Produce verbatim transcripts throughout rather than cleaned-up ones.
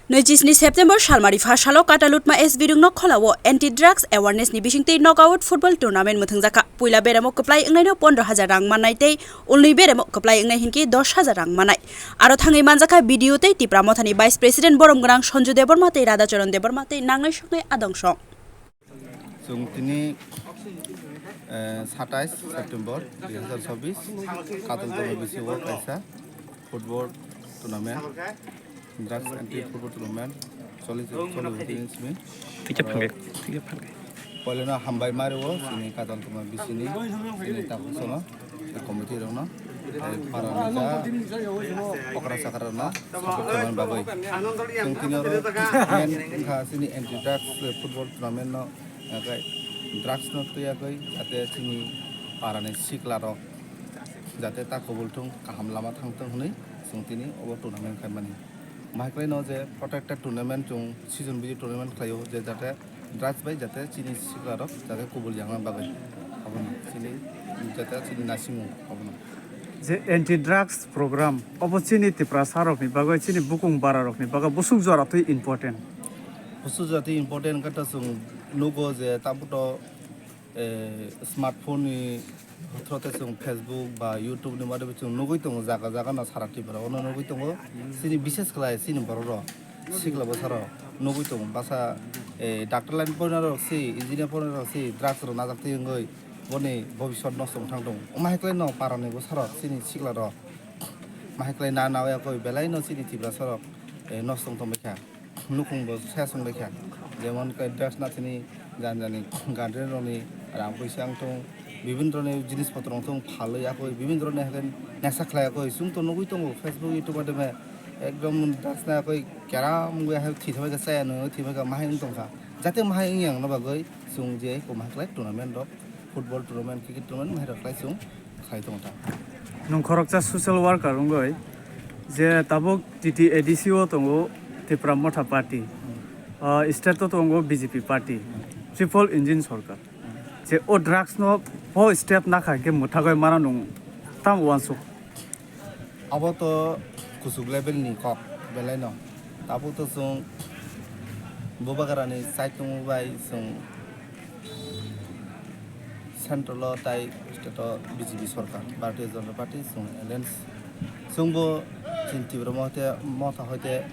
Naichi sni September salmari pha salo Katalutma S B Rungno kholao anti drugs awareness ni bisingtwi knockout football tournament mwthwngjakha. Puila beremo kwplai wngnaino pondro hajar rang mannai tei ulnwi beremo kwplai wngnai hinkhe dos hajar rang mannai. Aro thangwi manjakha B D O tei Tipra Mothani Vice President borom gwnang Sanju Debbarma tei Radhacharan Debbarma tei nangnai soknai adong song. Chwng tini, eh, satais September dui hazar chobbish, Katalutma B C O kaisa football tournament, drugs anti football tournament choli, choli tini simi. Thik khe phange, thik khe phange. Poilano hambai mario chini Katalutma B C ni, chini takhuk sono. Committee rokno, eh, para ni ja okra chakra rokno support khlaimani bagwi. Chwng tini oro main wngkha chini anti drugs football tournament no, eh, drugs no twiya kwi jate chini para ni sikla rok jate ta kubul thung kaham lama thang thung hwnwi chwng tini obo tournament khaimani. Mahaklai no je protected tournament chwng season bidi tournament khlaio je jate drugs bai jate chini sikla rok jate kubul yangna bagwi abono chini jate chini naisingmung abono. Je anti drugs program obo chini Tiprasa rokni bagwi chini bukung bara rokni bagwi busuk jora twi important. Busuk jora twi important khe to chwng nugo je tabukto eh, smartphone ni throte chwng Facebook ba YouTube ni madhyome chwng nugwi tongo, jaga jaga no sara Tripura o no nugwi tongo. Chini bishes khlai chini borok rok sikla bwsa rok nugwi tongo, bwsa, eh, doctor line porina rok si, engineer porina rok si drugs rok najak twi wngwi boni bobiswt nosto wng thang tongo. Omo hai khlai no para ni bwsa rok chini sikla rok ma hai khlai na na ya koi belai no chini Tiprasa rok, eh, nosto wng tong bai kha. Nukhung bo saya song bai kha, jemon khe drugs na chini jani jani guardian rokni rang puisa wng thung, bibin rokni jinis potro wng thung phalwi yakwi bibin rokni haikhe nesa khlai yakwi chwng to nugwi tongo Facebook YouTube madhyome ekdom drugs na yakwi keram wngwi hai thwi thangbai kha chaya nungwi thwi thangbai kha mahai wng tong kha, jate mahai wng ya wngna bagwi chwng je eko mahai khlai tournament rok football tournament, cricket tournament, mahai rok khlai chwng khlai tongo ta. Nwng khoroksa social worker wngwi je tabuk T T A D C o tongo Tipra Motha Party, ah, state o tongo B J P party, triple engine sorkar. Je o drugs no bo step nakha khe mwthagwi mano nwng tamo uansuk? Abo to kuchuk level ni kok belai no. Tabuk to chwng Bubagrani saitung bai chwng central o tai state o B J P sorkar, Bharatiya Janata Party chwng alliance. Chwngbo chini Tipra Motha, Motha hoite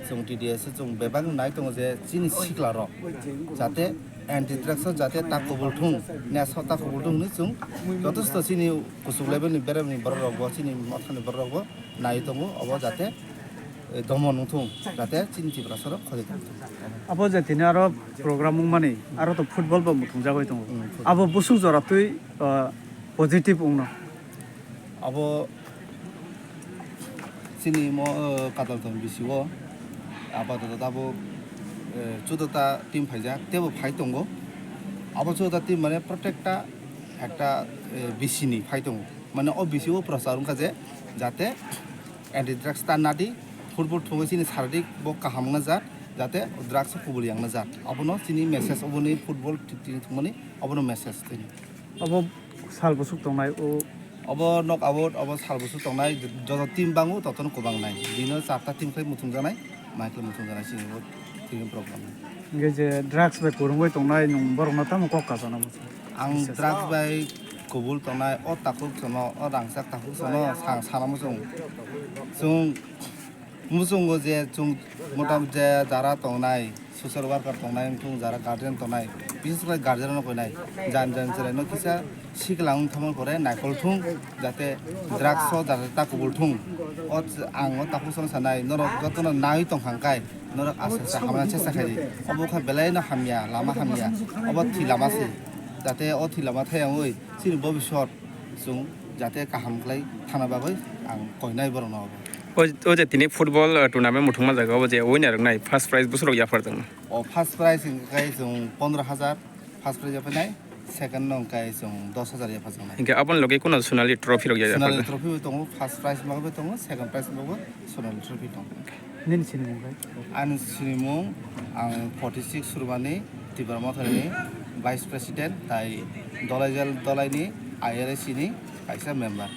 chwng T D S o chwng bebak nai tongo je chini sikla rok jate anti drugs o jate ta kubul thung, neso ta kubul thung hwnwi chwng jotosto chini kuchuk level ni beremni borok rok bo, chini mothani borok rok bo nai tongo, obo jate, eh, domon wng thung, jate chini Tiprasa rok khojai tong thung. Abo je tini aro program wngmani, aro to football bo muthung jagwi tongo. Hmm, football. Abo busuk jora twi, ah, positive wngno. Abo chini mo, eh, Katalutma B C O apatot abo, eh, chudota team phaijak, teibo phai tongo. Abo chudota team mane protecta ekta, eh, B C ni phai tongo. Mane o B C O prochar wngkha je jate anti drugs ta nadi, football thungwi chini saririk bo kaham wngna jat, jate drugs o kubul yangna jat. Abono chini message, oboni football ti-, tini thwngmani obono message tini. Obo sal bwswk tongnai o? Obo knock out, obo sal bwswk tongnai, joto team bango totono kwbang nai. Bino charta team khlai muchungjaknai, mai khlai muchungjaknai chini bo team program. Hingke je drugs bai kwrwngwi tongnai nwng borokno tamo kok kasana muchung? Ang drugs bai kubul tongnai, o takhuk sono, o rangchak takhuk sono, sa-, sana muchung. Chwng muchungo je chwng motamoti je jara tongnai, social worker tongnai, wngthung jara guardian tongnai, bises khlai guardian rokno koinai, jan jan chwraino kisa sikla wng thangma pore naikol thung, jate drugs o jate ta kubul thung. O ch-, ang o takhuk sono sanai, norok jotono nai tongkha hwnkhe, norok asa sa hamya chesta khaidi. Obo kha belai no hamya, lama hamya, obo thwi lama se. Jate o thwi lama thayangwi chini bobiswt chwng jate kaham khlai thana bagwi ang koinai borokno obo. O, o je tini football, uh, tournament muthungma jaga obo je winner wngnai first prize bwswk rok yaphar tongma? O first prize hwnkhe chwng pondro hajar first prize yaphainai, second no hwnkhe chwng dos hajar yapharjaknai. Hwnkhe aboni logi kono Sonali trophy rok ya-, Sonali yaphar? Trophy bo tongo, first prize bo tongo, second prize bo Sonali trophy tongo. Nini sinimung khe? Ani sinimung ang forty six Surmani, Tipra Mothani Vice President, tai Dolaijal Dolaini I R A C ni kaisa member.